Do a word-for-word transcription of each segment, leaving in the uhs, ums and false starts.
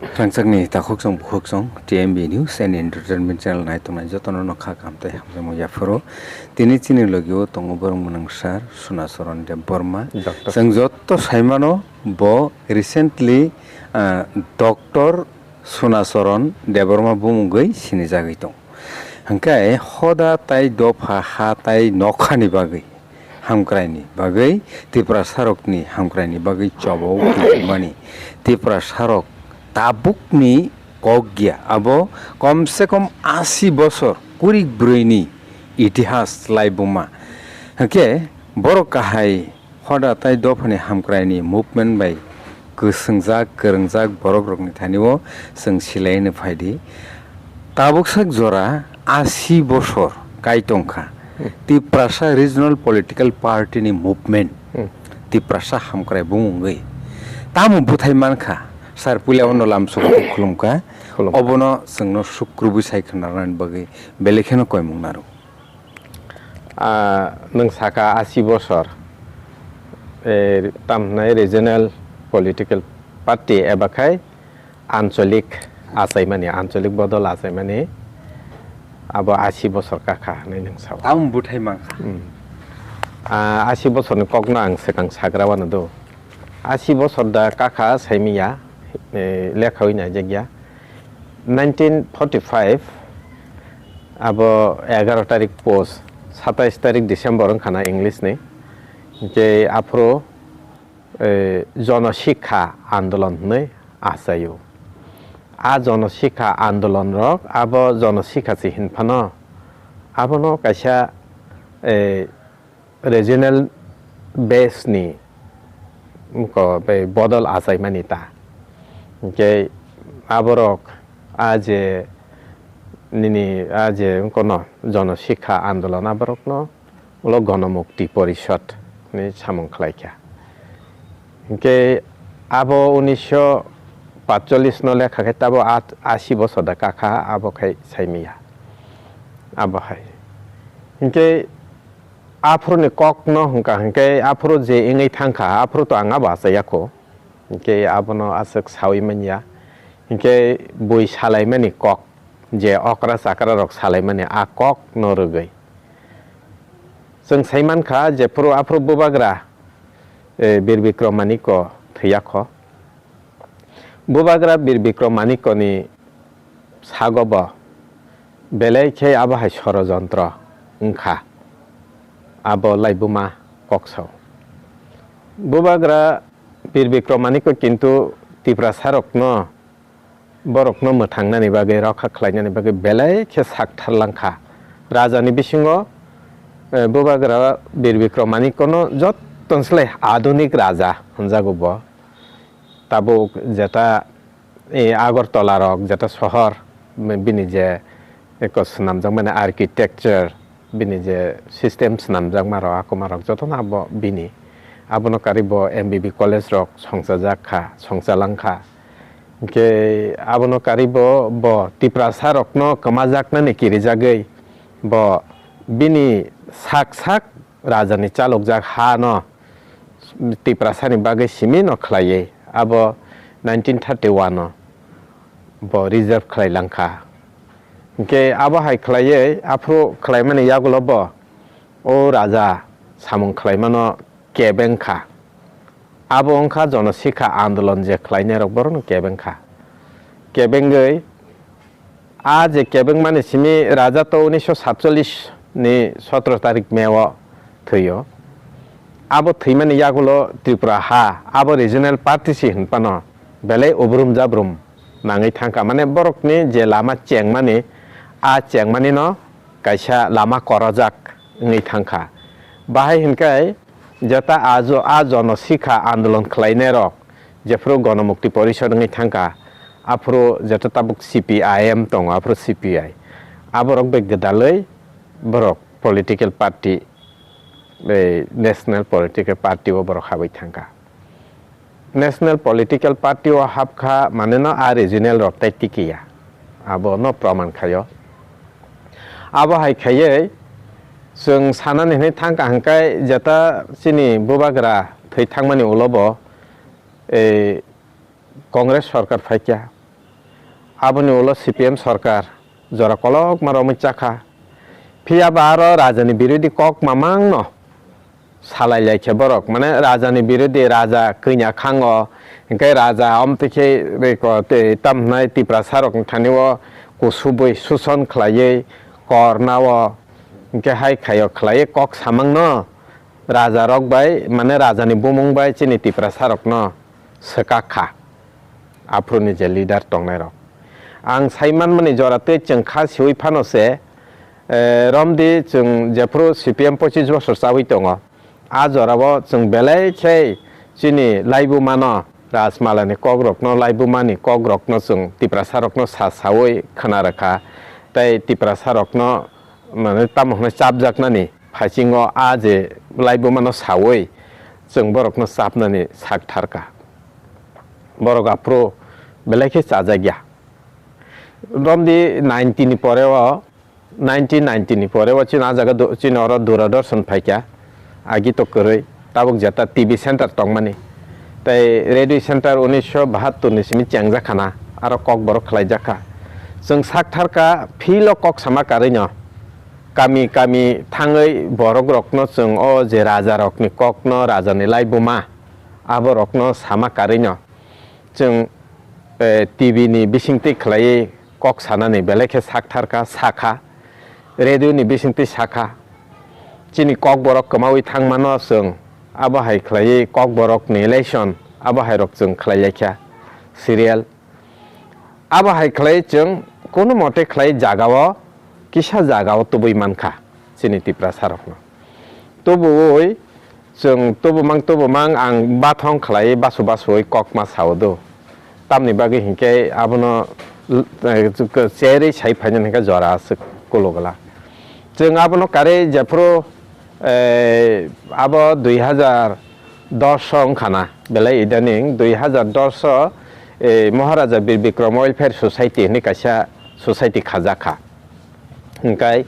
Rangchakni takhuk chwng bukhuk chwng T M B News and Entertainment Channel nai tongnai jotono no kha kaham tei hamjakmung yapharo. Tini chini logio tongo borok mwnang sir Sunacharan Debbarma. Doctor. Chwng jotto saimano bo recently, ah, Doctor Sunacharan Debbarma bumungwi sinijagwi tong. Hwnkhe hoda tai dopha ha tai nokhani bagwi hamkraini bagwi, Tiprasarokni hamkraini bagwi chobo tubumani Tiprasarok tabukni kok ya, abo kom se kom asi bosor, kurik brwi ni itihas laibuma. Hwnkhe borok kahai hoda tai dophani hamkraini movement bai kwswngjak, kwrwngjak borok rokni thani o chwng silai hwnwi phai di. Tabuk sak jora asi bosor kai tong kha. Hmm. Tiprasa Regional Political Party ni movement. Hmm. Tiprasa hamkrai bung wngwi. Tamo bwthai man kha? Sir, puila ono lamsok khulum kha. Khulum kha. Obono chwngno suk kwrwibwi sai khna rwnani bagwi belai kheno koimung naro. Ah, nwng saka asi bosor, eh, tam hwnai regional political party eba khai ancholik achaimani, ancholik bodol achaimani abo asi bosor kakha hwnwi nwng sao. Tamo bwthai mankha. Hmm. Ah, asi bosorni kokno ang swkang sagra wano do. Asi bosor da kakha saimiya, eh, lekhawi naijakya. Nineteen forty-five abo egaroh tarik pos, satais tarik December wngkha na English ni. Hingke aphuru, eh, Jono Sikha Andolon hwnwi achaio. A Jono Sikha Andolon rok abo Jono Sikha se hinphano abono kaisa, eh, regional base ni ko bai bodol achaimani ta. Hingke aborok a je nini a je kono Jono Sikha Andolon aborokno ulo Gonomukti Porishod ni samung khlaikha. Hingke abo unisho patchollis no lekha khe tabo at-, asi bosor da kakha abo khai saimiya. Abo hai. Hingke aphuru ni kok no hwnkha hingke aphuru je wngwi thangkha aphuru to ang abo achaiya kho. Hingke abono aswk sawi manya. Hingke bui salaimani kok je okra chakra rok salaimani a kok no rwgwi. Chwng sai mankha, jephuru aphuru bubagra, eh, Bir Bikrom Manikko thwiya kho. Bubagra Bir Bikrom Manikko ni sago bo belai khe abo hai sorojontro wngkha. Abo laibuma kok sao. Bubagra Bir Bikrom Manikko kintu Tiprasa rokno borokno mwthangnani bagwi, rokha khlainani bagwi belai khe sak tharlang kha. Rajani bisingo, eh, bubagra Bir Bikrom Manikkono jotton slai adunik raja hwnjago bo. Tabuk jeta, eh, Agartala rok jeta sohor, bini je eko swnamjakmani architecture, bini je system swnamjakma rok, akoma rok jotono abo bini. Abono karwi bo M B B college rok songchajak kha, songchalang kha. Hingke abono karwi bo, bo Tiprasa rokno kwmajaknani kirijagwi bo bini sak sak rajani chalokjak ha no Tiprasani bagwi simi no khlaiwi abo nineteen thirty-one o bo reserve khlai lang kha. Hingke abo hai khlaiwi aphuru khlaimani yagulo bo o raja samung khlaimano kebeng kha. Abo wngkha Jono Sikha Andolon je khlainai rok borokno kebeng kha. Kebengwi a je kebengmani simi raja to unisho satchollis ni sotro tarik May o thwio. Abo thwimani yagulo Tripura ha abo regional party si hinphano belai ubrum jabrum nangwi thangkha. Mane borokni je lama chengmani, a chengmani no kaisa lama korojak wngwi thangkha. Bahai hinkhai jeta a jo-, a Jono Sikha Andolon khlainai rok jephuru Gonomukti Porishod wngwi thangkha, aphuru jeta tabuk C P I M tongo, aphuru C P I. Aborok bai gwdalwi borok political party, bai National Political Party o borok habwi thangkha. National Political Party o hapkha maneno a regional rok tai tikiya. Abono proman khaio. Abo hai khaiwi chwng sanani hwnwi thangkha hwnkhe jeta chini bubagra thwi thangmani ulo bo, eh, Congress sorkar phaikha. Aboni ulo C P M sorkar jora kolokma romwi chakha. Phiya ba aro rajani birodhi kok mamangno salai lai khe borok, mane rajani birodhi, raja kwinya khango, hinkhe raja omtwi khe reko tei tam hwnai Tiprasa rokni thani o kusubui suson khlaiwi korna o hinkhe hai khaio khlaiwi kok samangno raja rok bai, mane rajani bumung bai chini Tiprasa rokno swkak kha. Aphuruni je leader tongnai rok, ang sai manmani jora tei chwng kha siwi phano se, eh, romdi chwng jephuru C P M pochis bosor chawi tongo, a jorao chwng belai khe chini laibumano, Rajmalani kokrokno, laibumani kokrokno chwng Tiprasa rokno sa sawi khna rwkha, tei Tiprasa rokno, mane, tamo hwnwi chapjaknani phaisingo a je laibumano sawi chwng borokno chapnani sak tharka. Borok aphuru belai khe chajakya. Romdi ninety ni pore o, nineteen ninety ni pore o chini a jaga du-, chini oro Doordarshan phaikha, agi to kwrwi, tabuk jeta T V center tongmani. Tei radio center unisho bahattur ni simi chengjak khana, aro kokborok khlaijakha. Chwng sak tharka, philo kok sama karwino, kami kami thangwi borok rokno chwng o je raja rokni kokno, rajani laibuma, abo rokno sama karwino chwng, eh, T V ni bisingtwi khlaiwi kok sanani belai khe sak tharka, sakha, radio ni bisingtwi sakha. Chini kokborok kwmawi thangmano chwng abo hai khlaiwi kokborokni election abo hai rok chwng khlai laikha serial. Abo hai khlai chwng kono mote khlai jagao, kisa jagao tubui mankha chini Tiprasa rokno. Tubuui chwng tubumang tubumang ang bathong khlai basu basuui kokma sao do. Tamni bagwi hinkhe abono, eh, cherwi sai phainani hinkhe jora aswk kulugwla. Chwng abono karwi jephuru, eh, abo dui hazar dos o wngkha na, belai idaning dui hazar dos o, eh, Maharaja Bir Bikram Welfare Society hinwi kaisa society khajakha. Hingkai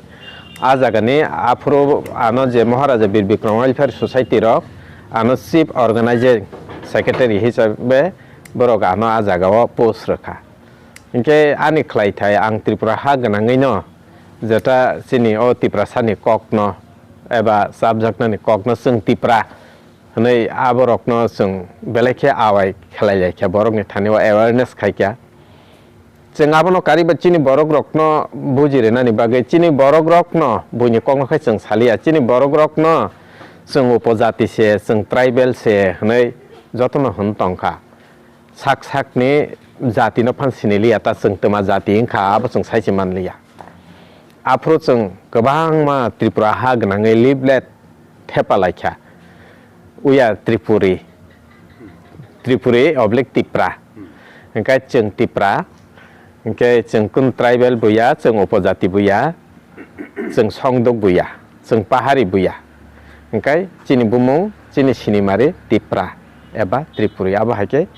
a jagani aphuru ano je Maharaja Bir Bikram Welfare Society rok ano chief organizing secretary hisabe borok ano a jagao post rwkha. Hinkhe ani khlaithai ang Tripura ha gwnangwi no jeta chini o Tiprasani kokno eba chapjaknani kokno chwng Tipra hwnwi aborokno chwng belai khe awai khlai lai kha, borokni thani o awareness khai kha. Chwng abono kariba chini borok rokno buji rwnani bagwi chini borok rokno buini kokno khai chwng saliya, chini borok rokno chwng upojati se, chwng tribal se hwnwi jotono hwn tongkha. Sak sakni jatino phan siniliya ta chwng twma jati wngkha abo chwng sai se manliya. Aphuru chwng kwbangma Tripura ha gwnangwi leaflet thepa laikha. We are Tripuri. Tripuri oblique Tipra. Hingkhe chwng Tipra. Hingkhe chwng kun tribal buya, chwng upojati buya, chwng songduk buya, chwng pahari buya. Hingkhe chini bumung, chini sinimari Tipra eba Tripuri. Abo hai khe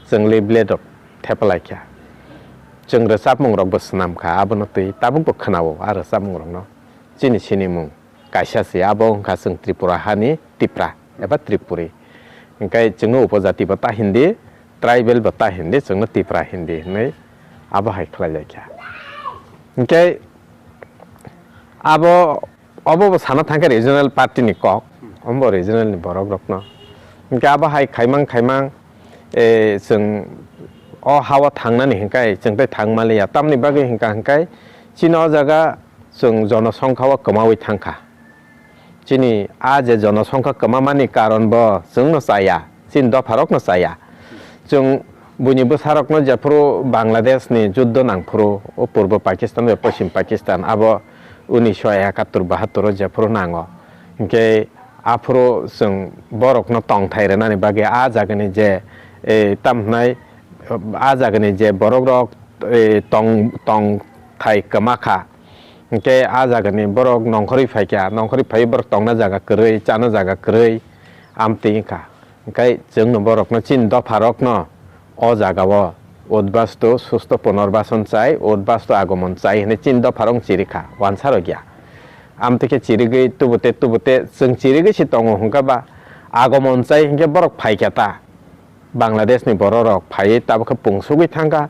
chwng leaflet rok thepa laikha. Chwng rwchapmung rokbo swnamkha, abono twi tabukbo khwnao a rwchapmung rokno. Chini sinimung kaisa se, abo wngkha chwng Tripura hani Tipra eba Tripuri. Hingkhe chwngno upojati bo ta hindi, tribal bo ta hindi, chwngno Tipra hindi hinwi abo hai khlai laikha. Hingkhe abo, obo bo sana thangkhe regional party ni kok, omo bo regional ni borok rokno. Hingkhe abo hai khaimang khaimang, eh, chwng o hao thangnani hingkhe chwng tei thang manliya. Tamni bagwi hingkha hingkhe chini o jaga chwng jonosongkha o kwmaui thangkha. Chini a je jonosongkha kwmamani karon bo chwngno chaya, chini dopharokno chaya. Chwng buini bwsarokno jephuru Bangladesh ni juddo nangphuru, o Purbo Pakistan bai Poschim Pakistan, abo unisho ekattor bahattor o jephuru nango. Hinkhe aphuru chwng borokno tongthai rwnani bagwi a jagani je, eh, tamhnai, a jagani je borokrok, eh, tong, tongthai kwmakha, Hingkhe a jagani borok nongkhorwi phaikha, nongkhorwi phaiwi borok tongna jaga kwrwi, chana jaga kwrwi, amtwi wngkha. Hingkhe chwngno borokno chini dopharokno o jagao udbastu susto punarbason chai, udbastu agomon chai hwnwi chini dopharok chirikha, wansarokya. Amtwi khe chirigwi tubute tubute chwng chirigwi se tongo hwnkhe ba agomon chai hwnkhe borok phaikha ta. Bangladesh ni borok rok phaiwi tabukhe pungsugwi thangkha,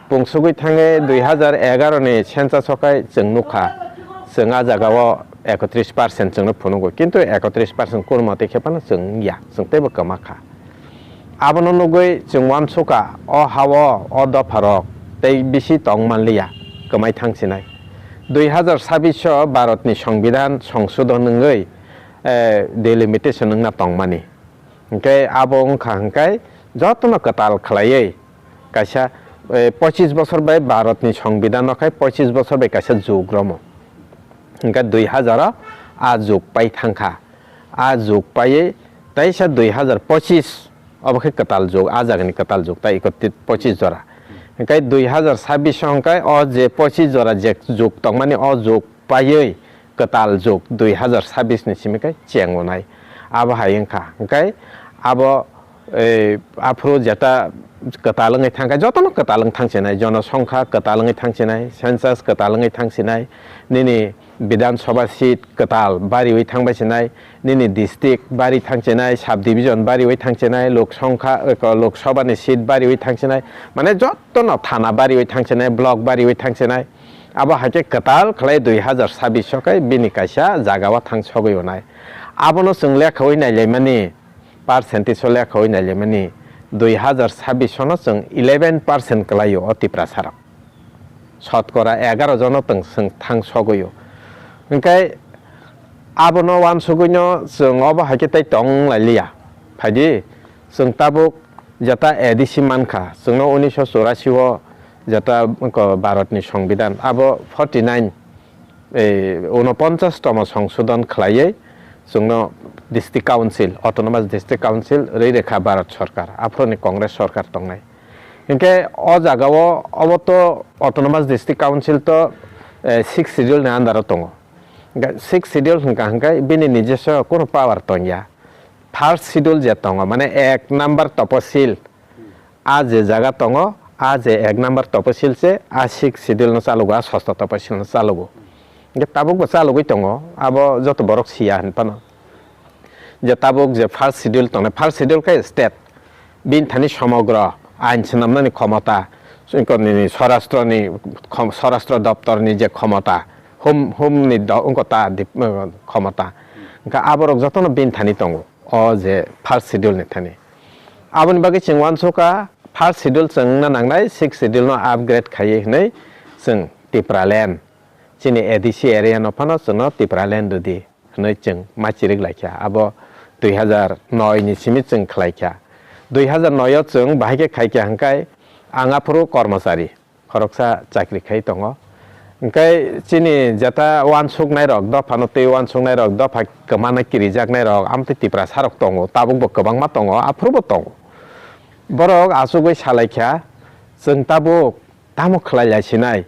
Pungsugwi thangwi dui hazar egaroh ni census o khai chwng nukha, chwng a jagao ekotris percent chwngno phunugo, kintu ekotris percent kurmo tei khe phano chwng wngya, chwng teibo kwma kha. Abono nugwi chwng uansukha, o ha-o o dopharok tei bisi tong manliya, kwmai thangsinai. Dui hazar sabbish o Bharatni Songbidan Songsodhon wngwi, eh, delimitation wngna tongmani. Hwnkhe abo wngkha hwnkhe jotono kwtal khlaiwi kaisa, eh, pochis bosor bai Bharatni Songbidan no khai pochis bosor bai kaisa jug romo. Hwnkhe dui hazar o a jug pai thangkha. A jug paiwi teisa dui hazar pochis obo khe kwtal jug, a jagani kwtal jug tai ekotris pochis jora. Hwnkhe dui hazar sabbish o hwnkhe o je pochis jora je jug tongmani o jug paiwi kwtal jug dui hazar sabbish ni simi khe chengonai. Abo hai wngkha. Hwnkhe abo, eh, aphuru jeta kwtal wngwi thangkha, jotono kwtal wng thangsinai, jonosongkha kwtal wngwi thangsinai, census kwtal wngwi thangsinai, nini Bidhan Sabha seat kwtal bariwi thangbai sinai, nini district bari thangsinai, sub division bariwi thangsinai, Lok Songkha, eh, Lok Sabha ni seat bariwi thangsinai, mane jotono thana bariwi thangsinai, block bariwi thangsinai. Abo hai khe kwtal khlai dui hazar sabbish o khe bini kaisa jaga o thang sogwi onai. Abono chwng lekhaui nailaimani, percentage o lekhaui nailaimani, dui hazar sabbish o no chwng eleven percent kwlaio o Tiprasa rok. Sotkora egaroh jono tong chwng thang sogwio. Hwnkhe abono uansugwino chwng obo hai khe tei tong lai liya. Phaidi, chwng tabuk jeta A D C mankha, chwngno unisho chorasi o jeta wngkha Bharatni Songbidan, abo forty nine, eh, unoponchas tomo songsodhon khlaiwi chwngno District Council, Autonomous District Council rwi rwkha Bharat Sorkar, aphuruni Congress Sorkar tongnai. Hinkhe o jagao obo to Autonomous District Council to, eh, Sixth Schedule ni under o tongo. Hinkhe Sixth Schedule hwnkha hwnkhe bini nijoswo kunu power tongya. First Schedule je tongo, mane ek number toposil, a je jaga tongo, a je ek number toposil se, a Sixth Schedule no chalugo, a sosto toposil no chalugo. Hinkhe tabuk bo chalugwi tongo, abo joto borok siya hinphano. Je tabuk je First Schedule tongnai, First Schedule khe state, bini thani somogro ain swnamnani khomota, nini swarashtroni khom-, swarashtra doptorni je khomota, home, home ni do-, wngkha ta dip-, khomota. Hinkhe aborok jotono bini thani tongo, o je First Schedule ni thani. Aboni bagwi chwng uansukha, First Schedule chwng wngna nangnai, Sixth Schedule no upgrade khaiwi hwnwi chwng Tipraland, chini A D C area no phano chwngno Tipraland rwdi hwnwi chwng ma chirik laikha. Abo dui hazar noi ni simi chwng khlaikha. Dui hazar noi o chwng bahai khe khaikha hwnkhe ang aphuru kormochari, khoroksa chakri khai tongo. Hwnkhe chini jeta uansuknai rok, dophano twi uansuknai rok, dopha kwmana kirijaknai rok, amtwi Tiprasa rok tongo, tabuk bo kwbangma tongo, aphuru bo tongo. Borok achugwi salaikha, chwng tabuk tamo khlai lai sinai?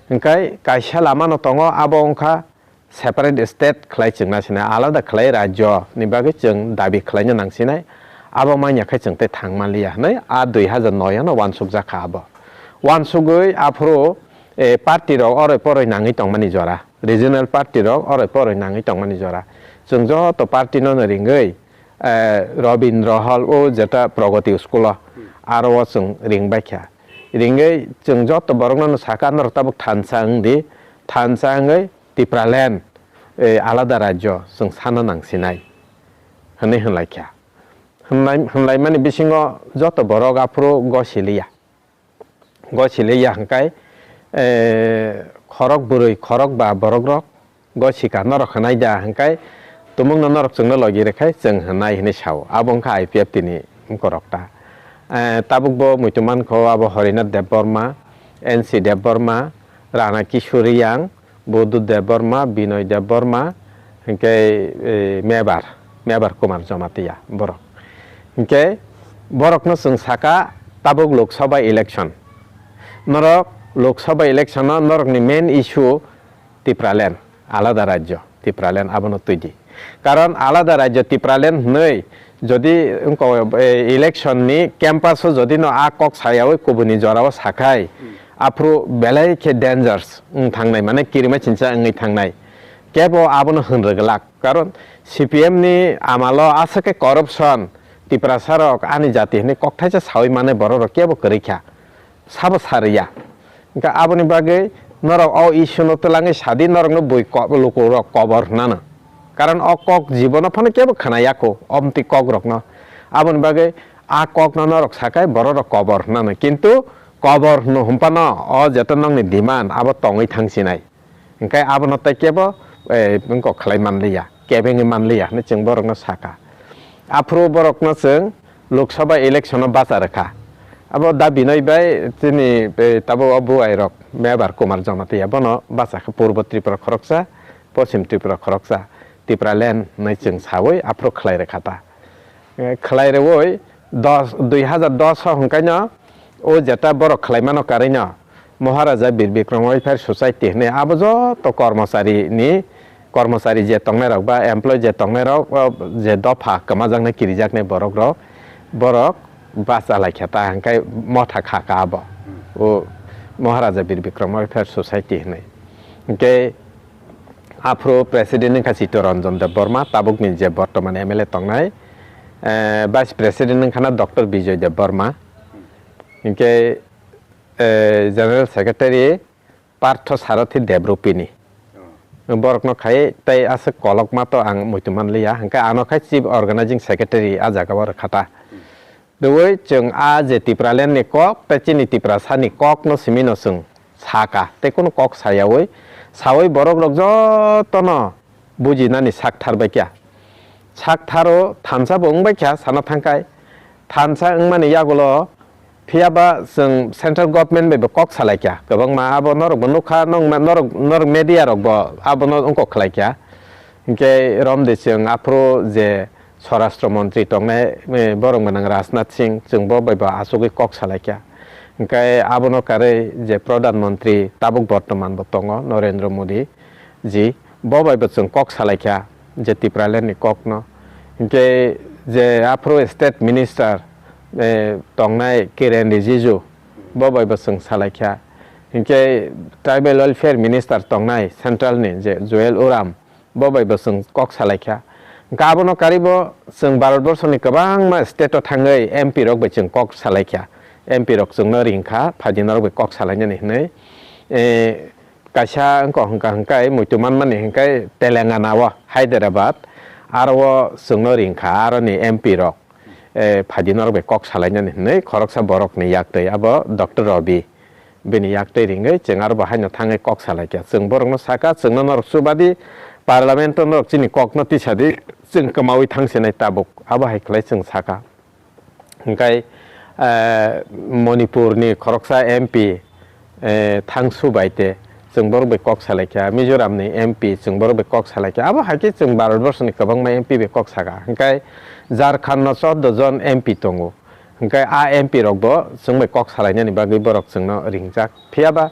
Hwnkhe kaisa lama no tongo, abo wngkha separate state khlai chwngna sinai, alada khlai rajyo ni bagwi chwng dabi khlaina nang sinai, abo manya khe chwng tei thang manliya hwnwi a dui hazar noi ano uansukjak kha abo. Uansugwi aphuru, eh, party rok oroi poroi nangwi tongmani jora, regional party rok oroi poroi nangwi tongmani jora, chwng joto party no no ringwi, eh, Robindra Hall o jeta Pragati School o, aro o chwng ringbai kha. Ringwi chwng joto borokno no saka, norok tabuk thansa wng di, thansa wngwi Tipraland, eh, alada rajyo chwng sana nang sinai hwnwi hwnlai kha. Hwnlai, hwnlaimani bisingo joto borok aphuru gosi liya. Gosi liya hwnkhe, eh, khorok bwrwi, khorok ba borok rok gosi ka norok hwnai da hwnkhe tumungno norok chwngno logi rwkhai chwng hwnai hwnwi sao. Abo wngkha I P F T ni borok ta. Eh, tabuk bo muitu mankho abo Horinath Debbarma, N C Debbarma, Rana Kishore Riyang, Budhu Debbarma, Binoy Debbarma, hinkhe, eh, Mebar, Mebar Kumar Jamatia borok. Hinkhe borokno chwng saka tabuk Lok Sabha election. Norok Lok Sabha election o norokni main issue Tipraland, alada rajyo Tipraland abono twi di. Karon alada rajyo Tipraland hwnwi jodi wngko, eh, election ni campaign o jodi no a kok sayawi kubuni jorao sakhai, aphuru belai khe dangers wng thangnai, mane kirima chinsa wngwi thangnai. Kebo abono hwn rwglak, karon C P M ni amalo aswk khe corruption, Tiprasa rok ani jati hwnwi kokthaisa sawi mane borok rok kebo kwrwi kha, sabo sa rwya. Hwnkhe aboni bagwi norok o issue no twlangwi sadi, norokno bui ko-, lukurok kobor hwnano. Karon o kok jibono phano kebo khwnaya kho, omtwi kokrokno. Aboni bagwi a kokno norok sakai bororok kobor hwnano. Kintu kobor hwno hwnphano o jeto nokni demand abo tongwi thangsinai. Hwnkhe abono tei kebo, eh, wngkok khlai manliya, kebengwi manliya hwnwi chwng borokno saka. Aphuru borokno chwng Lok Sabha election-o bacha rwkha. Abo Da Binoy bai chini, eh, tabuk o buai rok Mebar Kumar Jamatia bono bacha kha, Purbo Tripura khoroksa, Poschim Tripura khoroksa, Tipraland hwnwi chwng saui aphuru khlai rwkha ta. Eh, khlai rwui dos, dui hazar dos o hwnkhaino o jeta borok khlaimano karwino Maharaja Bir Bikram Welfare Society hwnwi abo joto kormochari ni, kormochari je tongnai rok ba employee je tongnai rok, o je dopha kwmajaknai kirijaknai borok rok, borok bacha laikha ta hwnkhe motha kha ka abo. O Maharaja Bir Bikram Welfare Society hwnwi. Hwnkhe aphuru president wngkha Chittaranjan Debbarma, tabukni je bortoman M L A tongnai, eh, vice president wngkha na Doctor Bijoy Debbarma. Hwnkhe, eh, general secretary Partho Sarathi Devrupini. Borokno khai tei aswk kolokma to ang muitu manliya, hwnkhe ano khai chief organizing secretary a jagao rwkha ta. Rwui chwng a je Tipraland ni kok tei chini Tiprasa ni kok no simi no chwng saka tei kunu kok sayaui saui borok rok joto no bujinani sakthar bai kha. Saktharo thansa bo wng bai kha sana thangkai. Thansa wngmani yagulo phiya ba chwng central government bai bo kok salai kha. Kwbangma abo norok bo nukha, nong-, norok, norok media rok bo abono wngkok khlai kha. Hinkhe romdi chwng aphuru je Swarashtra Montri tongnai, eh, borok gwnang Rajnath Singh, chwng bo bai bo achugwi kok salai kha. Hinkhe abono karwi je Pradhan Montri tabuk bortoman bo tongo, Narendra Modi ji, bo bai bo chwng kok salai kha, je Tipraland ni kok no. Hinkhe je aphuru State Minister, eh, tongnai Kiren Rijiju, bo bai bo chwng salai kha. Hinkhe Tribal Welfare Minister tongnai central ni je Jual Oram, bo bai bo chwng kok salai kha. Hwnkhe abono karwi bo chwng Bharat borsoni kwbangma state o thangwi M P rok bai chwng kok salai kha. M P rok chwngno ring kha, phaidi norok bai kok salainani hwnwi. Eh, kaisa wngkha hwnkha hwnkhe muitu manmani hwnkhe Telangana o Hyderabad, aro o chwngno ring kha, aroni M P rok, eh, phaidi norok bai kok salainani hwnwi khoroksa borokni yaktwi abo Doctor Rabi. Bini yaktwi ringwi chwng aro bo haino thangwi kok salai kha. Chwng borokno saka, chwngno norok chubadi, parliament-o norok chini kokno tisadi, chwng kwmaui thangsinai tabuk. Abo hai khlai chwng saka. Hwnkhe, eh, Manipurni khoroksa M P, eh, Thangsu Baite, chwng borok bai kok salai kha. Mizoramni M P, chwng borok bai kok salai kha. Abo hai khe chwng Bharat borsoni kwbangma M P bai kok saka. Hwnkhe Jharkhandno chordo jon M P tongo. Hwnkhe a M P rok bo chwng bai kok salainani bagwi borok chwngno ringjak. Phiya ba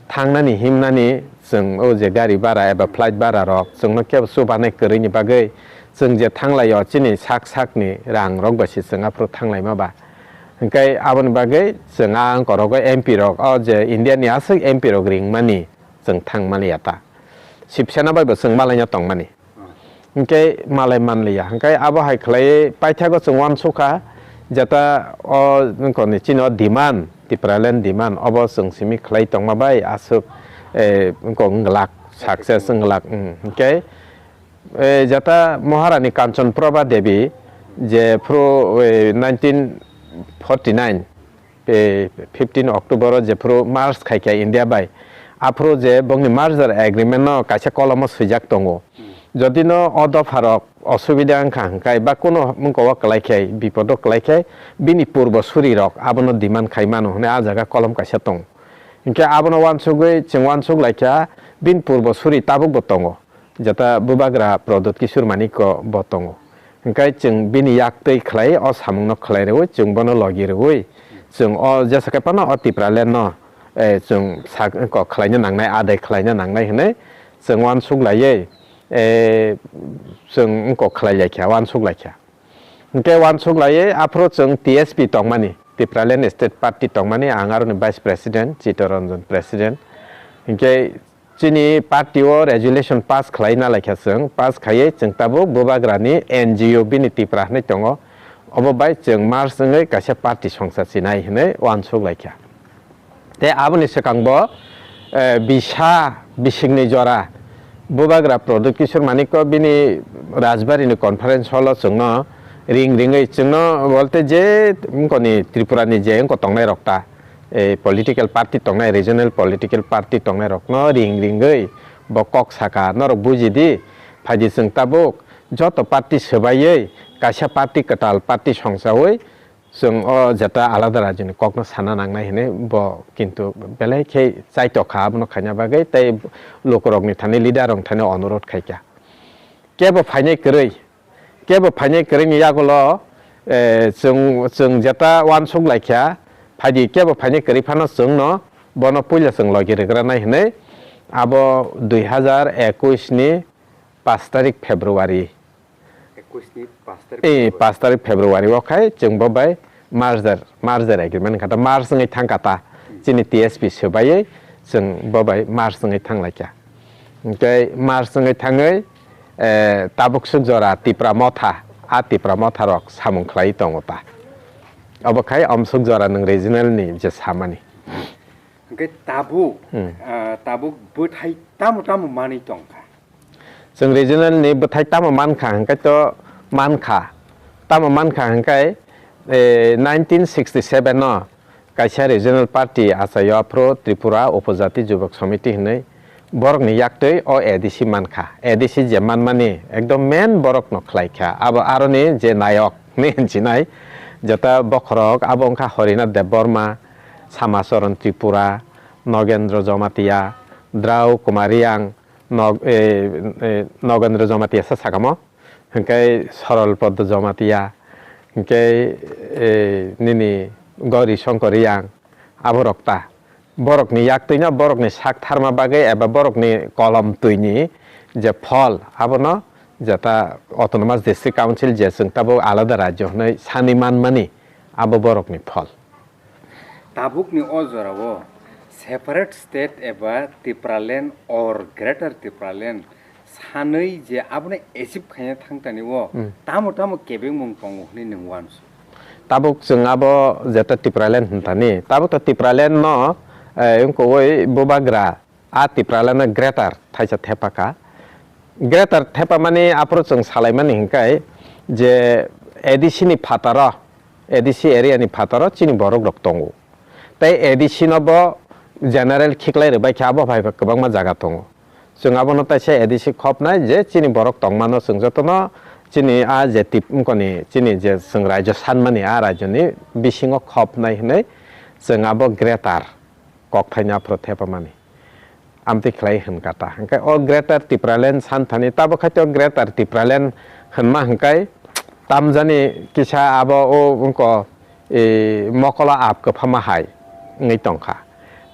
thangnani himnani chwng o je gari bara eba flight bara rok chwngno kebo chubanai kwrwini bagwi chwng je thanglaio chini sak sakni rang rok bai se chwng aphuru thanglaima ba. Hwnkhe aboni bagwi chwng a wngkorogo M P rok o je India ni aswk M P rok ringmani chwng thangmani ya ta. Sibsena bai bo chwng malaina tongmani. Hwnkhe malai manliya. Hwnkhe abo hai khlaiwi paithago chwng uansukha, jeta o wngkoni chini o demand, Tipraland demand, obo chwng simi khlai tongma bai aswk, eh, wngkok wng glak, success wng glak. Mm, hwnkhe, eh, jeta Maharani Kanchan Prabha Devi, je phuru, eh, nineteen forty nine, eh, fifteen October o jephuru merge khai kha India bai, aphuru je bongni merger agreement no kaisa kolomo swijak tongo. Jodi no o dopha rok osubida wngkha hwnkhe ba kuno mungko o kwlai khe, bipodo kwlai khe, bini purbo suri rok abono demand khai mano hwnwi a jaga kolom kaisa tongo. Hinkhe abono uansugwi chwng uansuk lai kha, bini purbo suri tabuk bo tongo. Jeta Bubagra Pradyut Kishore Manikya bo tongo. Hwnkhe chwng bini yaktwi khlai o samungno khlai rwui, chwng bono logi rwui, chwng o jesa khe phano o Tipraland no, eh, chwng sak, kok khlaina nangnai, adai khlaina nangnai hwnwi chwng uansuk laiwi, eh, chwng kok khlai lai kha, uansuk lai kha. Hwnkhe uansuk laiwi aphuru chwng T S P tongmani, Tipraland State Party tongmani, ang aroni Vice President, Chittaranjan President. Hwnkhe chini party o resolution pass khlai na lai kha chwng, pass khaiwi chwng tabuk Bubagrani N G O bini Tipra hwnwi tongo, obo bai chwng merge wngwi kaisa party songsa chinai hwnwi uansuk lai kha. Tei aboni swkangbo, eh, bisa bisingni jora Bubagra Pradyut Kishore Manikko bini Rajbari ni conference hall o chwngno ring ringwi chwngno bolte je wngkoni Tripura ni je wngko tongnai rok ta, eh, political party tongnai, regional political party tongnai rokno ring ringwi bo kok saka, "Norok buji di, phaidi chwng tabuk joto party swbaiwi kaisa party kwtal party songchawi chwng o jeta alada rajyoni kokno sana nangnai," hinwi bo kintu belai khe chaitokha abono khaina bagwi, tei lukurokni thani, leader rok thani onurodh khaikha. Kebo phainai kwrwi, kebo phainai kwrwini yagulo, eh, chwng, chwng jeta uansuk laikha, phaidi kebo phainai kwrwi phano chwngno bono puila chwng logi rwgranai hinwi abo dui hazar ekush ni pash tarik February. Ekush ni pash tarik Eh, February. Pash tarik February o khai chwng bo bai merger, merger agreement kha ta, merge wngwi thang kha ta. Chini T S P swbaiwi chwng bo bai merge wngwi thang lai kha. Hwnkhe merge wngwi thangwi, eh, tabuk swk jora Tipra Motha, a Tipra Motha rok samung khlai tongo ta. Obo khai omswk jora nwng regional ni je samani. Hwnkhe tabuk, Hmm. ah, tabuk bwthai tamo tamo manwi tong kha? Chwng regional ni bwthai tamo man kha hwnkhe to man kha. Tamo man kha hwnkhe, eh, nineteen sixty seven no kaisa regional party achaio aphuru Tripura Upojati Jubak Samiti hinwi borokni yaktwi o A D C man kha. A D C je manmani ekdom main borokno khlai kha. Abo aroni je nayok hinwi hinchinai jeta bokhorok abo wngkha Harinath Debbarma, Samacharan Tripura, Nogendra Jamatia, Drau Kumar Reang, Nog-, eh, eh, Nogendra Jamatia sa sakamo, hwnkhe Sorol Poddo Jamatia, hwnkhe, eh, nini Gauri Shankar Reang, aborok ta. Borokni yaktwino, borokni sak tharma bagwi eba borokni kolom twini je phol, abono jeta Autonomous District Council je chwng tabuk alada rajyo hwnwi sanwi manmani, abo borokni phol. Tabukni o jorao separate state eba Tipraland or Greater Tipraland sanwi je abono achieve khaina thangtani o Hmm. tamo tamo kebengmung tongo hwnwi nwng uansuk? Tabuk chwng abo jeta Tipraland hwntani, tabuk to Tipraland no, eh, wngkowoi bubagra a Tipraland no greater thaisa thepa kha. Greater thepa mani aphuru chwng salaimani hwnkhe je A D C ni phataro, A D C area ni phataro chini borok rok tongo. Tei A D C no bo general khiklai rwbai khe abo bai kwbangma jaga tongo. Chwng abono taisa A D C khopnai je chini borok tongmano chwng jotono chini a je tip wngkoni chini je chwng rajyo sanmani a rajyoni bisingo khopnai hwnwi chwng abo greater kokthaino aphuru thepamani. Amtwi khlai hwn kha ta. Hwnkhe o Greater Tipraland san thani, tabo khai to Greater Tipraland hwnma hwnkhe tamjani kisa abo o wngko, e, mokolo ap kwphama hai wngwi tongkha.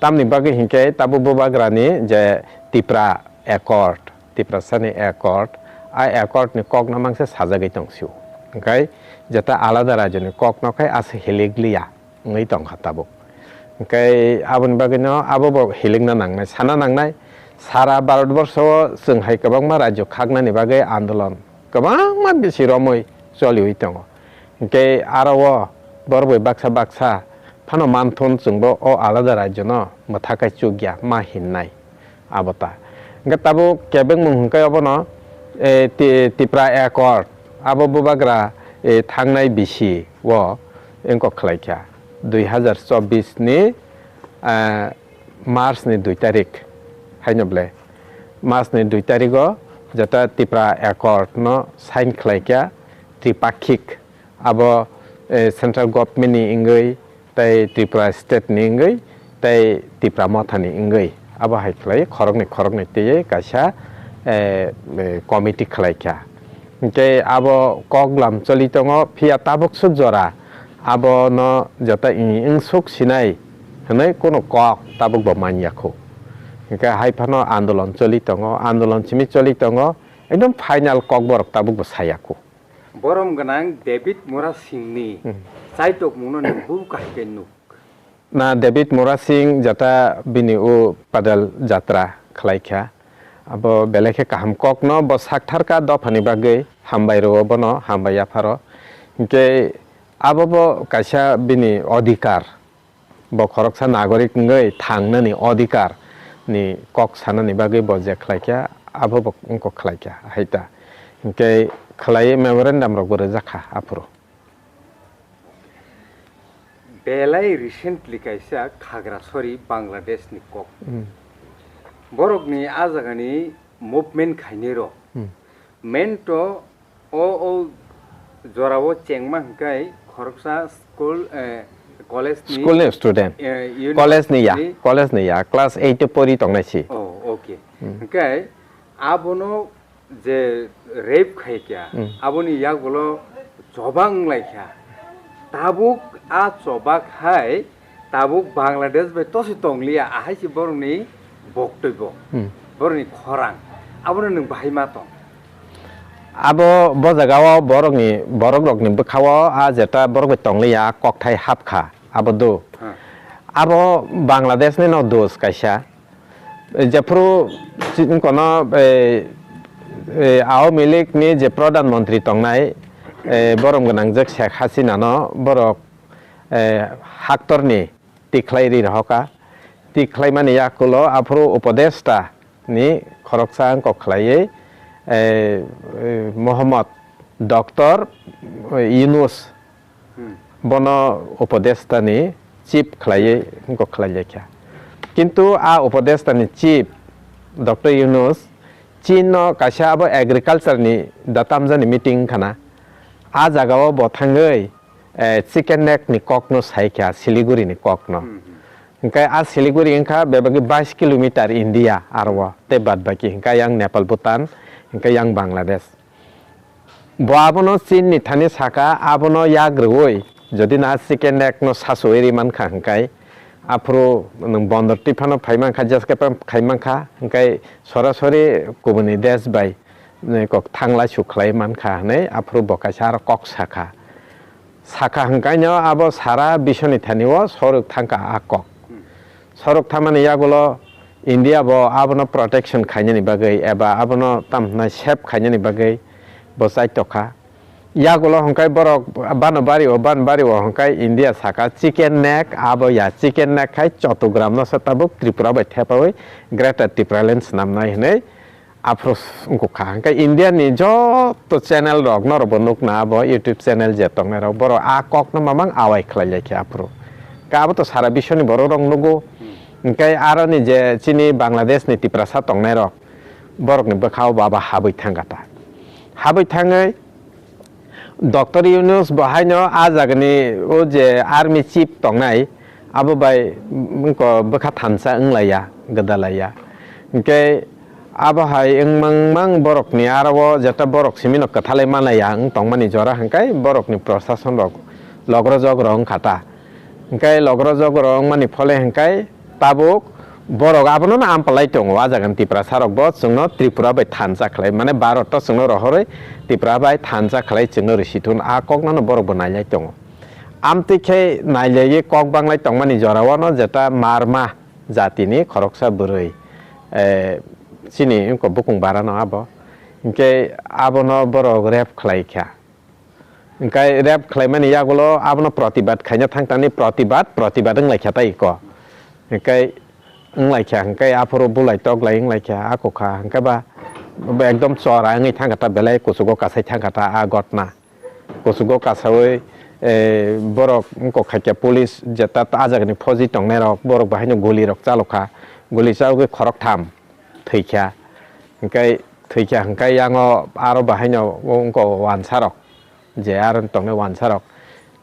Tamni bagwi hinkhe tabo bubagrani je Tipra Accord, Tiprasani Accord, a Accord ni kokno mangse sajagwi tongsio. Hwnkhe jeta alada rajyoni kokno khai ase hilik liya. Wngwi tongkha tabuk. Hwnkhe aboni bagwino abo bo hilikna nangnai, sana nangnai, sara Bharatborsho o chwng hai kwbangma rajyo khaknani bagwi andolon kwbangma bisi romwi choliwi tongo. Hwnkhe aro o borok bai baksa baksa phano manthun chwngbo o alada rajyono mwthakai chukya ma hinnai. Abo ta. Hwnkhe tabuk kebengmung hwnkhe obono, eh, Ti-, Tipra Accord, abo bubagra, eh, thangnai bisi o wngkok khlai kha. Dui hazar chobbish ni, eh, March ni dui tarik haino ble. March ni dui tarik o jeta Tipra Accord no sign khlai kha tripakhik. Abo, eh, central government ni wngwi, tei Tripura state ni wngwi, tei Tipra Motha ni wngwi. Abo hai khlai khoroknwi khoroknwi twiwi kaisa, eh, eh, committee khlai kha. Hwnkhe abo kok lam choli tongo, phiya tabuk swk jora abono joto i-, wngsuk sinai hwnwi kunu kok tabuk bo man ya khu. Hwnkhe hai phano andolon choli tongo, andolon simi choli tongo, ekdom final kokborok tabuk bo saya khu. Borom gwnang David Murasingni Hmm. chaitokmungno nwng bubo kaham khe nuk? Na David Murasing jata bini o padal jatra khlai kha. Abo belai khe kaham kokno bo sakthar kha dophani bagwi, hambai rwo bono, hambai yapharo. Hinkhe abo bo kaisa bini odhikar. Bo khoroksa nagorik wngwi thangnani odhikar ni kok sanani bagwi bo je khlaikha, abo bo wngkok khlaikha, hai ta. Hinkhe khlaiwi memorandum rok bo rwjakha aphuru. Belai recently kaisa Khagrasori Bangladesh ni kok. Hmm. Borok ni a jaga ni movement khainai rok. Hmm. Main to o, o jora o chengma hwnkhe khoroksa school, eh, college ni, School ni student. Eh, college ni ya, college ni ya, class eight o pori tongnai si. Oh, okay. Hmm. Hwnkhe abono je rape khai kya, hmm, aboni yagulo chobang lai kha. Tabuk a chobak hai, tabuk Bangladesh bai tosi tongliya, ahai si borokni boktoi bo, hmm, borokni khorang. Abono nwng bahai ma tong? Abo bo jaga o borokni, borok rokni bwkha o a jeta borok bai tongliya, kokthai hap kha, abo do. Hmm. Abo Bangladesh ni no dos kaisa. Jephru kono, eh, eh, Awami League ni je Pradhan Mantri tongnai, eh, borom gwnangjak Sheikh Hasina no borok, eh, haktor ni tikhlai ri rohoka. Tikhlai mani yakulo aphuru Upadeshta ni khoroksa wngkok khlaiwi, eh, eh, Mohammad Doctor Yunus, hmm, bono Upadeshta ni chief khlaiwi wngkok khlai laikha. Kintu a Upadeshta ni chief Doctor Yunus Chin no kaisa abo agriculture ni da tamjani meeting wngkha na. A jaga o bo thangwi, eh, chicken neck ni kok no sai kha, Siliguri ni kok no. Hmm, hmm. Hwnkhe a Siliguri wngkha bebagwi bais kilometer India aro o, tei bad baki hwnkhe yang Nepal, Bhutan, hwnkhe yang Bangladesh. Bo abono Chin ni thani saka, abono yak rwui, jodi na chicken neck no sachuwi ri mankha hwnkhe, aphuru nwng bondor twi phano phai mankha, jeske phano khai mankha, hwnkhe sorasori kubuni desh bai, eh, kok thanglai su khlai mankha hwnwi, aphuru bo kaisa aro kok sakha. Sakha hwnkhaino abo sara biswni thani o sorok thangkha a kok. Sorok thamani yagulo India bo abono protection khainani bagwi eba abono tamo hwnai save khainani bagwi bo chai tokha. Yagulo hwnkhe borok bano bari o, ban bari o hwnkhe India saka chicken neck abo ya, chicken neck khai Chattogram no se tabuk Tripura bai thepaui Greater Tipraland swnamnai hwnwi aphuru wngkha. Hwnkhe India ni joto channel rok norok bo nukna abo YouTube channel je tongnai rok borok a kok no mamang awai khlai lai khe aphuru. Hwnkhe abo to sara biswni borok rok nugo. Hwnkhe aro ni je chini Bangladesh ni Tiprasa tongnai rok borok ni bwkha o bo abo habwi thangkha ta. Habwi thangwi Doctor Yunus bo haino a jagani o je army chief tongnai, abo bai wngko bwkha thansa wnglaiya, gwdalaiya. Hwnkhe abo hai wngmang mang borokni aro o jeta borok simino kwthalai manlaiya wng tongmani jora hwnkhe borokni prosason rok logrojok rok wngkha ta. Hwnkhe logrojok rok wngmani phole hwnkhe tabuk borok abono no ampalai tongo, a jagani Tiprasa rok bo chwngno Tripura bai thansa khlai, mane Bharat o chwngno rohorwi Tripura bai thansa khlai chwngno risi thun, a kok no borok bo nailai tongo. Amtwi khe nailaiwi kok banglai tongmani jora o no jeta Marma jatini khoroksa bwrwi, eh, chini wngko bukung bara no abo, hwnkhe abono borok rape khlai kha. Hwnkhe rape khlaimani yagulo abono protibad khaina thangtani protibad, protibad wnglaikha tai ko. Hwnkhe wnglaikha, hwnkhe aphuru bulai toklai wnglaikha, a kokha, hwnkhe ba ekdom chora wngwi thangkha ta, belai kuchugo kasai thangkha ta a gotna. Kuchugo kasaui, eh, borok wngkok khaikhe police jeta a jagani phoji tongnairok, borok bahaino gulirok chalokha, guli chalogwi khoroktham thwikha. Hwnkhe thwikha hwnkhe yango aro bahaino wngkok wansarok. Je aro tongnai wansarok,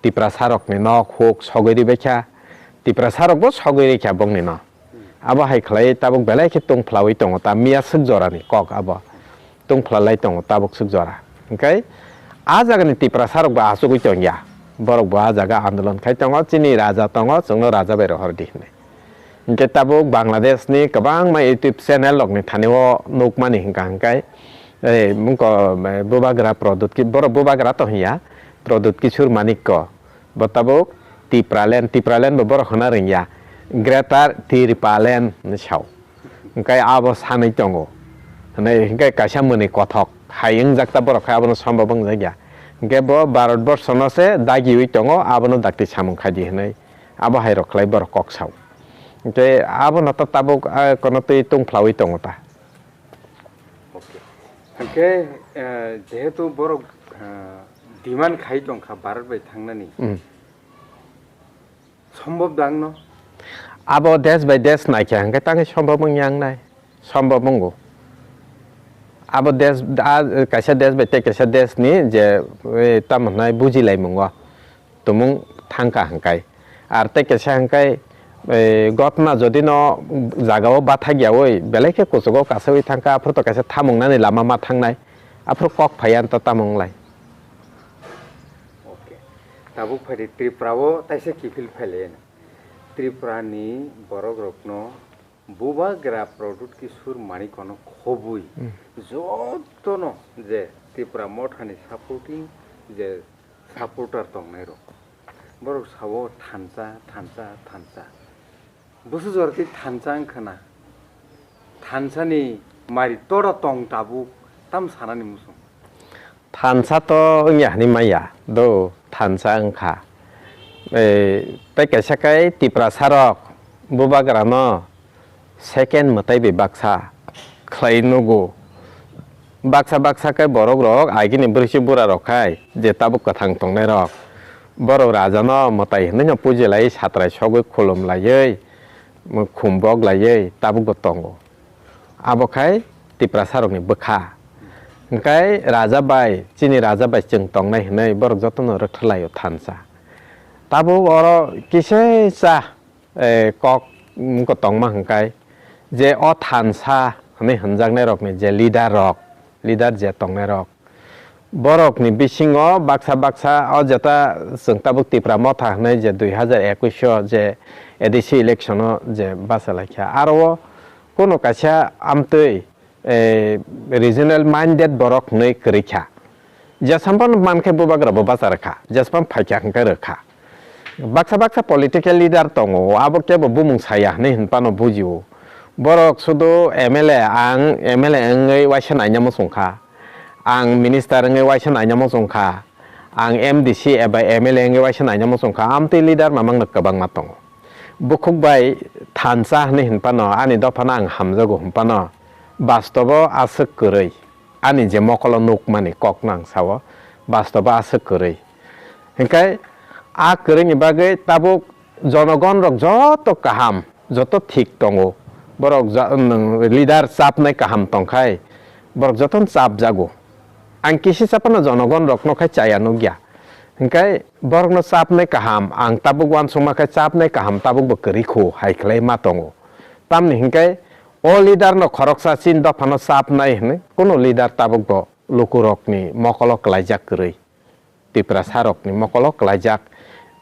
Tiprasarokni nok huk sogwi ribaikha, Tiprasarokbo sogwi rikha bongni no. Abo hai khlai tabuk belai khe tungphlaui tongo, ta miya swk jorani kok abo. Tungphlalai tongo tabuk swk jora. Hwnkhe a jagani Tiprasarokbo achugwi tongya. Borokbo a jaga andolon khai tongo, chini raja tongo, chwngno raja bai rohordi hwnwi. Hwnkhe tabuk Bangladesh ni kwbangma YouTube channel rokni thani o nukmani hwnkha hwnkhe, eh, mungko, eh, Bubagra Pradyut ki, borok Bubagra to hinya, Pradyut Kishore Manikko, bo tabuk Tipraland, Tipraland bo borok hwnna rwngya, Greater Tipraland hinwi sao. Hwnkhe abo sanwi tongo, hwnwi hwnkhe kaisa mwnwi kothok hai wngjak ta borok khe abono sombab wngjakya, hwnkhe bo Bharat borsho no se dagiui tongo, abono dakti samung khaidi hwnwi. Abo hai rok khlai borok kok sao. Hwnkhe abono ta tabuk, ah, kono twi tungphlaui tongo ta. Okay. Hwnkhe, eh, jehetu borok, eh, demand khai tongkha Bharat bai thangnani. Hmm. Sombhob dangno? Abo desh bai desh naikha hwnkhe tangwi sombhob wngya wngnai. Sombhob wngo. Abo desh, a, kaisa desh bai tei kaisa desh ni je, e, tamo hwnai bujilaimungo tumung thangkha hwnkhe. Ar tei kaisa hwnkhe, e, gotna jodi no jagao bathakyaui belai khe kuchugo kasaui thangkha, aphuru to kaisa thamungnani lama ma thangnai. Aphuru kok phaiya to tamo wnglai. Okay. Tabuk phaidi Tripura o taisa kiphil phailai. Tripura ni borok rokno Bubagra Pradyut Kishore Manikno khobwi jotono je Tipra Mothani supporting je supporter tongnai rok, borok sao thansa, thansa, thansa. Busu jora tei thansa wngkhana, thansani mari tora tong tabuk tam sanani muchung. Thansa to wngya hwnwi maya, do thansa wngkha. Tei kaisa kai Tiprasa rok bubagra no second mwtai bai baksa khlai nugo. Baksa baksa kai borok rok agini bwrwisi bura rok khai je tabuk kwthang tongnai rok. Borok raja no mwtai hwnwi no puji lai satrai sogwi khulum laiwi khum bok laiwi tabuk bo tongo. Abo khai Tiprasa rokni bwkha. Hwnkhe raja bai, chini raja bai chwng tongnai hwnwi borok jotono rwktharlaio thansa. Tabuk oro kisa cha, eh, kok wngkha tongma hwnkhe je o thansa hwnwi hwnjaknai rokni je leader rok, leader je tongnai rok, borokni bisingo baksa baksa o jeta chwng tabuk Tipra Motha hwnwi je dui hazar ekush o je A D C election o je bachalaikha, aro o kunu kaisa amtwi, eh, regional minded borok hwnwi kwrwi kha. Jesam phano mankhe bubagra bo bacha rwkha, jesam phaikha hwnkhe rwkha. Baksa baksa political leader tongo, abo kebo bumung saya hwnwi hwnphano bujio. Borok sudu M L A, ang M L A wngwi waisa naina muchungkha, ang minister wngwi waisa naina muchungkha, ang M D C eba M L A wngwi waisa naina muchungkha, amtwi leader mamangno kwbangma tongo. Bukhuk bai thansa hwnwi hwnphano ani dophano ang hamjago hwnphano bastobo aswk kwrwi. Ani je mokolo nukmani kokno ang sao, bastobo aswk kwrwi. Hinkhe a kwrwini bagwi tabuk jonogon rok joto kaham, joto thik tongo. Borok ja-, nwng leader chapnai kaham tongkhai, borok jotono chapjago. Ang kisi chapano jonogon rokno khai chaya nukya. Hinkhe borokno chapnai kaham, ang tabuk uansukma khe chapnai kaham tabukbo kwrwi khu hai khlai ma tongo. Tamni hinkhe o leader no khoroksa chini dophano chapnai hwnwi kunu leader tabukbo lukurokni mokolo kwlaijak kwrwi, Tiprasarokni mokolo kwlaijak.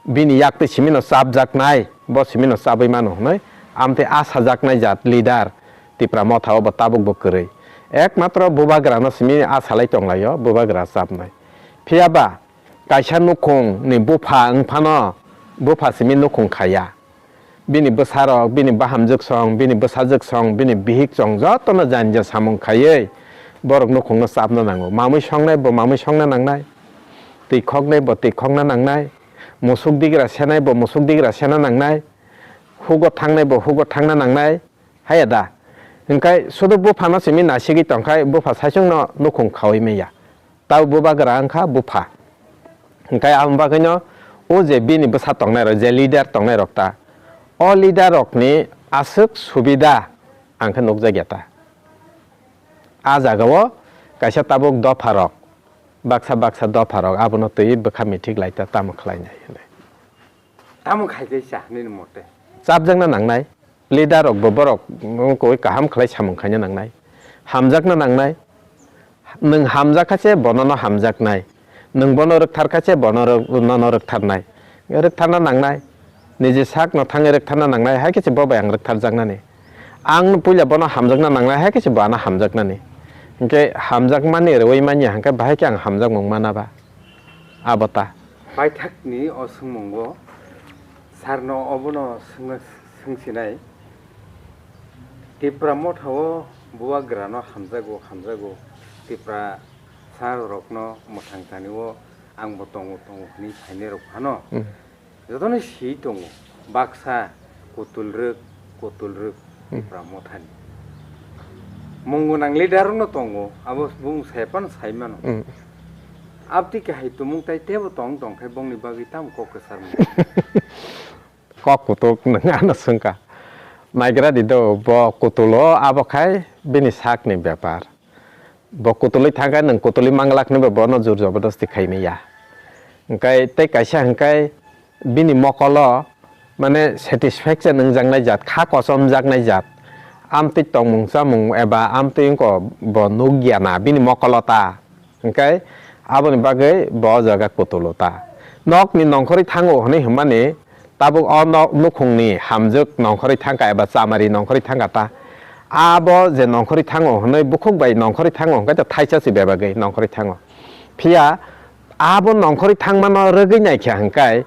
Bini yaktwi simino chapjaknai, bo simino chabwi mano hwnwi amtwi a sajaknai jat leader Tipra Motha o bo tabukbo kwrwi. Ekmatro bubagrano simi a salai tonglaio, bubagra chapnai. Phiyaba kaisa nukhungni bupha wngphano bupha simi nukhung khaya. Bini bwsarok, bini bahamjwk song, bini bwsajwk song, bini bihik song jotono janja samung khaiwi borok nukhungno chapna nango. Mamwi songnai bo mamwi songna nangnai, twi khoknai bo twi khokna nangnai, musuk digra senai bo musuk digra sena nangnai, hugo thangnai bo hugo thangna nangnai, haya da? Hinkhe sudu buphano simi nasigwi tongkhai bupha saichungno nukhung khaui manya. Tabo bubagra wngkha bupha. Hinkhe aboni bagwino o je bini bwsa tongnai rok, je leader tongnai rok ta, o leader rokni aswk subida ang khe nukjakya ta. A jagao kaisa tabuk dopha rok, baksa baksa dopha rok abono twi bwkha mithik lai ta tamo khlainai hinwi. Tamo khai kaisa nini mote? Chapjakna nangnai. Leader rok bo borok wngkoi kaham khlai samung khaina nangnai, hamjakna nangnai. Nwng hamjak kha se bono no hamjaknai, nwng bono rwkthar kha se bono rw-, nono rwktharnai, rwktharna nangnai. Niji sak no thangwi rwktharna nangnai, hai khe se bo bai ang rwktharjaknani. Ang puila bono hamjakna nangnai, hai khe se bo ano hamjaknani. Hinkhe hamjakmani rwui manya hinkhe bahai khe ang hamjakmung mana ba? Abo ta. Paithakni o swngmungo sarno obono swngna swngsinai, Tipra Mothao bubagrano hamjago, hamjago, Tipra sarokno mwthang tanio angbo tongo, tongo hwnwi phainairok phano jotono si tongo. Baksa kutul rwk, kutul rwk, hmm, Tipra Mothani. Mung gwnang leader rokno tongo, abo bung sai phano sai mano. Hmm. Abtwi kahai tumung tai tebo tong tong khai bongni bagwi tamo kok kwchar mung. Kok kutuk nwng ano swngkha. Naigra di do, bo kutulo abo khai bini sakni bepar. Bo kutulwi thangkhe nwng kutulwi manglak hinwi bo bono jur jobordosti khaimaya. Hwnkhe tei kaisa hwnkhe bini mokolo mane satisfaction wngjaknai jat, kha kochomjaknai jat, amtwi tongmung chamung eba amtwi wngkha bo nukya na bini mokolo ta. Hwnkhe aboni bagwi bo o jaga kutulo ta. Nokni nongkhorwi thango hwnwi hwnmani tabuk o nok nukhungni hamjwk nongkhorwi thangkha eba chamari nongkhorwi thangkha ta. Abo je nongkhorwi thango hwnwi bukhuk bai nongkhorwi thango hwnkhe to thaisa se bebagwi nongkhorwi thango. Phiya abo nongkhorwi thangmano rwgwi naikha hwnkhe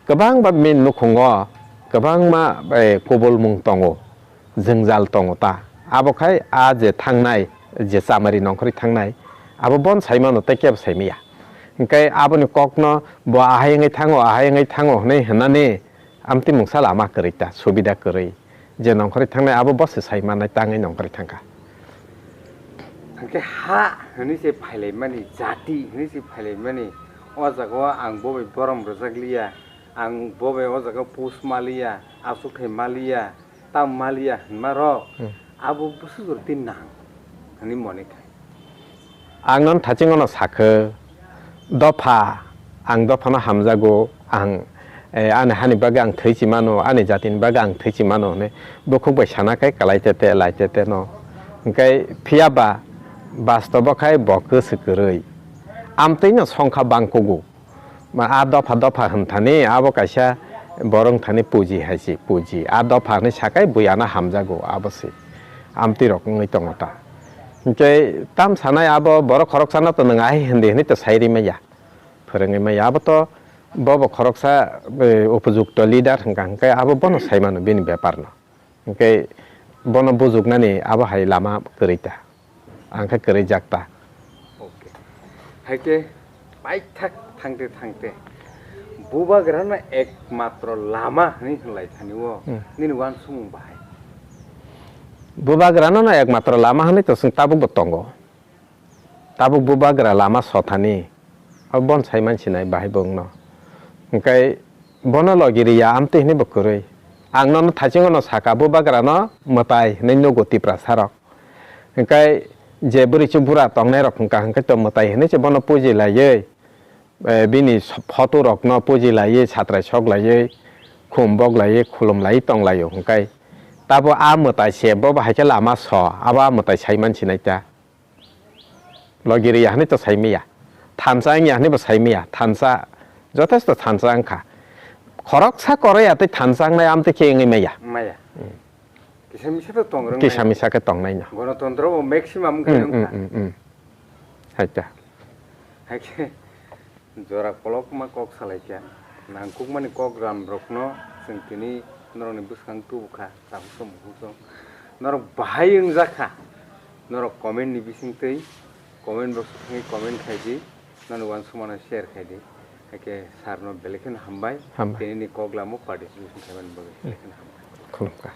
kwbangba bini nukhungo kwbangma, eh, kubolmung tongo. Jwngjal tongo ta. Abo khai a je thangnai, je chamari nongkhorwi thangnai, abo bon saimano tei kebo saimaya. Hwnkhe aboni kokno bo ahai wngwi thango, ahai wngwi thango hwnwi hwnani amtwi mungsa lama kwrwi ta, subida kwrwi. Je nongkhorwi thangnai abo bo se saimanai tangwi nongkhorwi thangkha. Hwnkhe ha hwnwi se phailaimani, jati hwnwi se phailaimani, o jagao ang bo bai borom rwjakliya, ang bo bai o jagao post maliya, aswk khai maliya, Tam maliya hinmarok, hmm, abo bwswk jora twi nang hwnwi mone khai. Ang nono thaching ono sakhe, dopha, ang dophano hamjago, ang, eh, ani hani bagwi ang thwi chi mano, ani jatini bagwi ang thwi chi mano hwnwi bukhuk bai sana khai kalai tete, lai tete no. Hwnkhe phiya ba bastobo khai bo kwswk kwrwi. Amtwino songkha bangkugo. Ma a dopha dopha hwn thani abo kaisa borok thani puji hai se, puji. A dopha hwnwi sakai bui ano hamjago abo se. Amtwi rok wngwi tongo ta. Hinkhe tam sanai abo borok khoroksano to nwng ahai hwndi hwnwi to sai ri maya. Phwrwngwi maya. Abo to bobo khoroksa, eh, upojukto leader hwnkha hwnkhe abo bono sai mano bini bepar no. Hwnkhe bono bujuknani abo hai lama kwrwi ta. Ang khe kwrwi jak ta. Okay. Hai khe paithak thangte thangte bubagrano ekmatro lama hwnwi hwnlai thani o, hmm, nini uansukmung bahai? Bubagrano no ekmatro lama hwnwi to chwng tabukbo tongo. Tabuk bubagra lama sothani, abo bon sai mansinai bahai bo wngno. Hwnkhe bono logi riya amtwi hwnwi bo kwrwi. Ang nono thachingo no saka, bubagrano mwtai hwnwi nugo Tiprasa rok. Hwnkhe je bwrwi chwng bura tongnai rok hwnkha hwnkhe to mwtai hwnwi se bono puji laiwi, eh, bini photo rokno puji laiwi, satrai sok laiwi, khum bok laiwi, khulum laiwi tong laio hwnkhe. Tabo a mwtai se bo bahai khe lama so, abo a mwtai sai mansinai ta. Logi riya hwnwi to sai maya. Thansa wngya hwnwi bo sai maya. Thansa, jothesto thansa wngkha. Khoroksa koroi ya tei thansa wngnai amtwi khe wngwi maya. Maya. Hmm. Kisa misa to tong rwng kisa misa khe tongnai no. Gonotontro bo maximum wngkha. Hmm, wngkha. Hmm, hmm, hmm. Hai ta. Hai khe. Jora kolokma kok salaikha, nangkukmani kok ram rokno chwng tini norokni bwskang tubukha, tabukso mukhukso. Norok bahai wngjakha, norok comment ni bisingtwi comment box o thangwi comment khaidi, noni uansukmano share khaidi. Haikhe sir no belai kheno hambai, hambai. Tini ni kok lamo participation khaimani bagwi belai kheno hambai. Khulumkha.